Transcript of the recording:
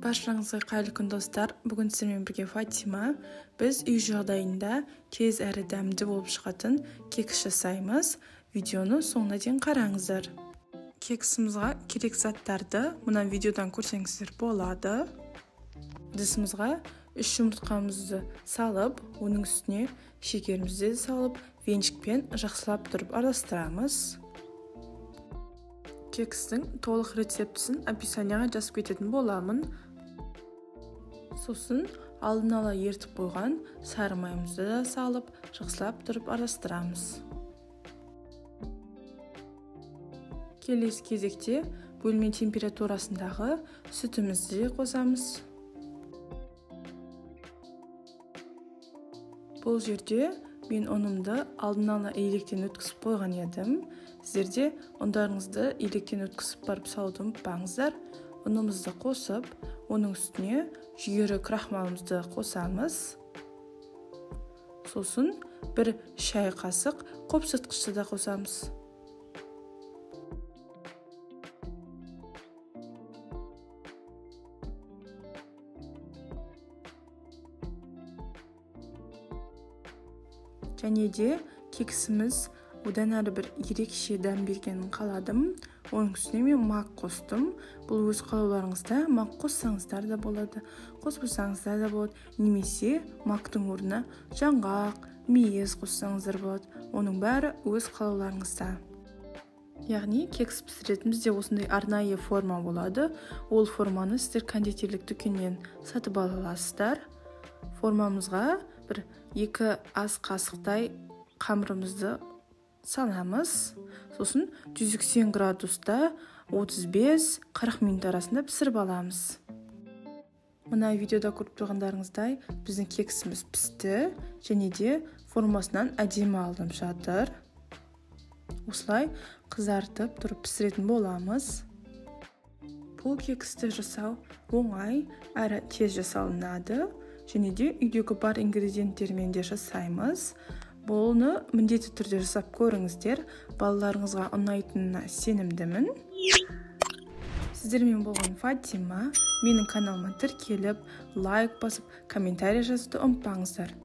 Баршаңызға қайырлы күн, достар. Бүгін сіздермен бірге Фатима. Біз үй жағдайында тез әрі дәмді болып шығатын кекс жасаймыз. Видеоны соңына дейін қараңыздар. Кексімізға керек заттарды мына видеодан көрсеңіздер болады. Ыдысымызға 3 жұмыртқамызды салып, оның үстіне шекерімізді салып, венчикпен жақсылап тұрып араластырамыз. Кекстің толық рецептісін описанияға жазып кететін боламын. Сосын алдын ала ертіп қойған сары майымызды да салып, жақсылап тұрып араластырамыз. Келесі кезекте бөлме температурасындағы сүтімізді де қосамыз. Бұл жерде мен ұнымды алдын ала електен өткізіп қойған едім. Сіздер де ұндарыңызды електен өткізіп барып салуды ұмытпаңыздар. Ұнымызды қосып, оның үстіне жүгері крахмалымызды қосамыз. Сосын бір шай қасық қопсытқышты да қосамыз. Және де кексіміз одан әрі бір ерекше дәм бергенін қаладым. Оның үстіне мен мак қостым. Бұл өз қалауларыңызда, мак қоссаңыздар да болады, қоспасаңыздар да болады. Немесе мактың орнына жаңғақ, мейіз қоссаңыздар болады. Оның бәрі өз қалауларыңызда. Яғни кекс пісіретін бізде осындай арнайы форма болады. Ол форманы сіздер кондитерлік дүкеннен сатып ала аласыздар. Формамызға бір 2 ас қасықтай қамырымызды саламыз. Сосын 180 градуста 35-40 минут арасында пісіріп аламыз. Мына видеода көріп тұрғандарыңыздай, біздің кексіміз пісті және де формасынан әдемі алынып жатыр. Осылай қызартып тұрып пісіретін боламыз. Бұл кексті жасау оңай әрі тез жасалынады. Және де үйдегі бар ингредиенттермен де жасаймыз. Бұны міндетті түрде жасап көріңіздер. Балаларыңызға ұнайтынына сенімдімін. Сіздермен болған Фатима. Менің каналыма тіркеліп, лайк басып, комментарий жазуды ұмытпаңыздар.